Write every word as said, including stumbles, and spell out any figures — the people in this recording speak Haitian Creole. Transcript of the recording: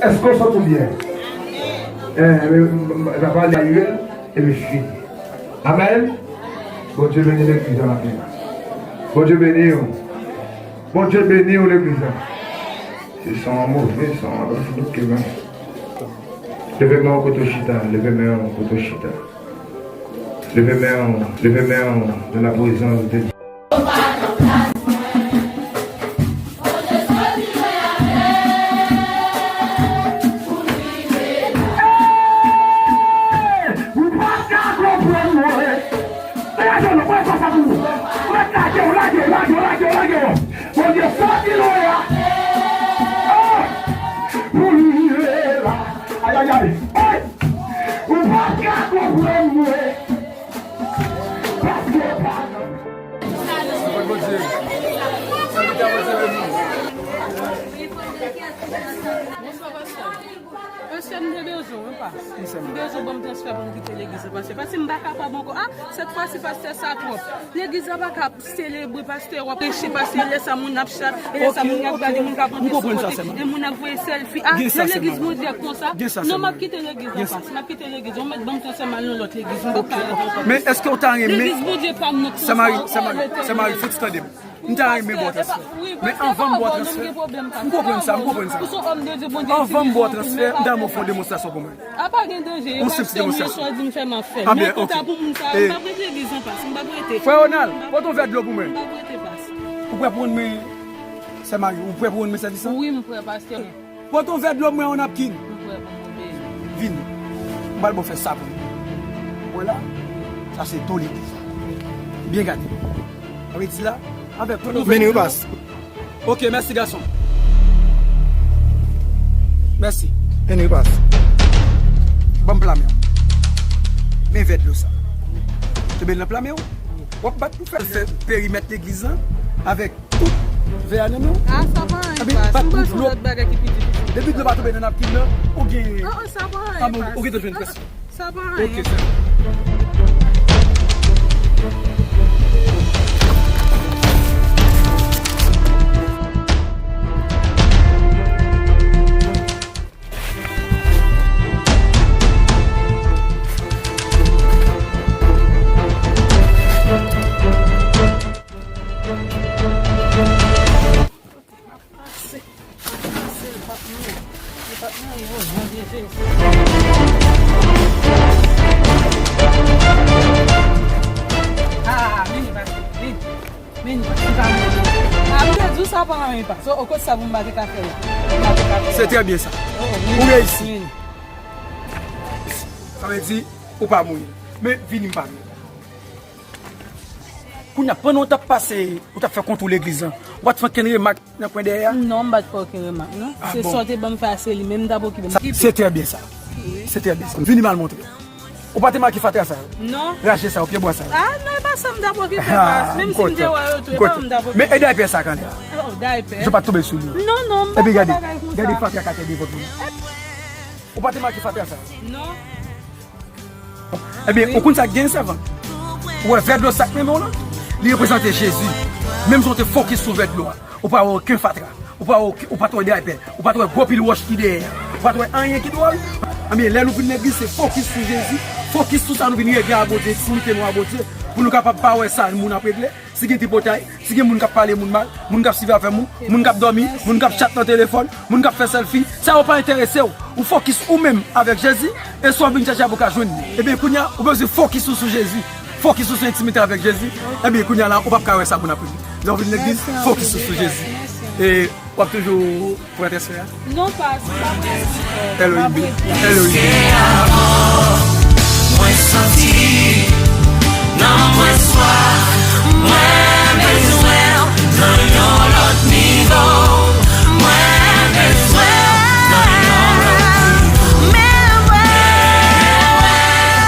Èske w santi w byen? Eh, m, m, m, m ap ale a U L, epi fini. Amèn. Bondye beni legliz la maten an. Bondye beni w. Bondye beni w, legliz la. Se son an move, son an bas, nou ke men. Leve men w kote w chita, leve men w kote w chita. Leve men w, leve men w dans la présence de Dieu. Ou pa ka konprann mwen. Degaje w non, pran sa pou ou. Mwen lage w, lage w, lage w, lage w, lage w. Bondye sòti lwen a. Oh! Pou li rive la. Ay, ay, ay. Ay! Ou pa ka konprann mwen. Paske w pa. Pastè, m te bezwen w, wi, pas. M bezwen w ban m transfè pou m kite legliz la, pastè. Paske m pa kapab ankò. Ah, sèt fwa si pastè sa twòp. Legliz la pa ka ap selebre, pastè, w ap preche, pastè, lè sa moun ap chat, e lè sa moun ap gade, moun k ap antre sou kote, e moun ap voye sèlfi. Ah, nan legliz Bondye ap konsa. Non, m ap kite legliz la, pas. M ap kite legliz la. Ou mèt ban m transfè m al nan lòt legliz. M p ap ka ret ankò. Men èske w ta renmen... Legliz Bondye pa m nan konsa. Sè Mari, sè Mari, sè Mari, fout tande m. M ta renmen ba w transfè. Men anvan m ba w transfè, m konprann sa, m konprann sa. Anvan m ba w transfè, m ta renmen w fè yon demonstrasyon pou mwen. A pa gen danje, e pastè, mwen sa w di m fè m ap fè. Men kanta pou moun sa, m p ap rete legliz an, pas, m p ap rete. Frè Ronald, pote yon vè dlo pou mwen. M p ap rete, pas. Ou prè pou rann mwen, sè Mari, ou prè pou rann mwen sèvis la? Wi, m prè, pastè. Pote yon vè dlo mwen, yon napkin. Vini. M pral ba w fè sa pou mwen. Vwala. Sa se do legliz la. Byen gade. Sa vle di la, avèk tout... Vini, wi, pas. Ok, mèsi, gason. Mèsi. Vini, wi, pas. Ban m pla men w. Men vè dlo sa. Kenbe l nan pla men w. W ap bat pou fè l fè perimèt legliz lan avèk tout vè a nan men w. Ah, sa pa anyen, pas. M panse yon lòt bagay ki pi difisil. Depi dlo pa tonbe nan napkin nan, ou gen... Ah, ah, sa pa anyen, pas. Ou gen tan jwenn transfè. Sa pa anyen. Ok, sè. Ah, vini, pastè, vini. Vini, pastè, pa mwen. Ah, m te di w sa pa anyen, pastè. O, kote sa pou m pa te ka fè la? M pa te ka fè la. Se trè byen sa. Ou reyisi. Sa vle di, ou pa mouri. Men vini, m pa mouri. Kounye a, pandan w t ap pase, ou t ap fè kontwou legliz lan, ou pa t fè okenn remak nan kwen dèyè a? Non, m pa t fè okenn remak, non. Se sa w te ban m fè a, se li menm m t ap okipe m. Se trè byen sa. Se trè byen sa. Vini m al montre. Ou pa te make fatra sa yo? Non. Rache sa yo, pyebwa sa yo? Ah, non, e pa sa m t ap okipe, pas. Menm si m te wè yo tou, e pa yo m t ap okipe. Men e daypè sa, Kandra? Oh, daypè? Yo pa t tonbe sou li? Non, non, m pa fè bagay konsa. Epi gade, gade fatra k atè devan nou. Ou pa te make fatra sa yo? Non. Ebyen, ou konn sa k gen, sèvant? Ou wè vè dlo sa k nan men w lan? Li reprezante Jezi. Menm jan w te fokis sou vè dlo a, ou pa wè okenn fatra. Ou pa wè okenn, ou pa t wè daypè. Ou pa t wè gwo pil wòch ki dèyè a. Ou pa t wè anyen ki dwòl. Ebyen, lè nou vin legliz, se fokis sou Jezi. Fokis sou sa nou vin regle a Bondye, entimite nou a Bondye, pou nou kapab pa wè sa moun ap regle. Si gen tripotay, si gen moun k ap pale moun mal, moun k ap swiv afè moun, moun k ap dòmi, moun k ap chat nan telefòn, moun k ap fè sèlfi, sa yo pa enterese w. Ou fokis ou menm avèk Jezi, e sa w vin chèche a pou w ka jwenn li. Ebyen, kounye a, ou bezwen fokis ou sou Jezi. Fokis ou sou entimite avèk Jezi. Ebyen, kounye a la, ou p ap ka wè sa moun ap regle. Lè w vin legliz, fokis ou sou Jezi. E w ap toujou pran transfè a? Non, pas, m pa prete ankò. L O I B. L O I B. Mwen santi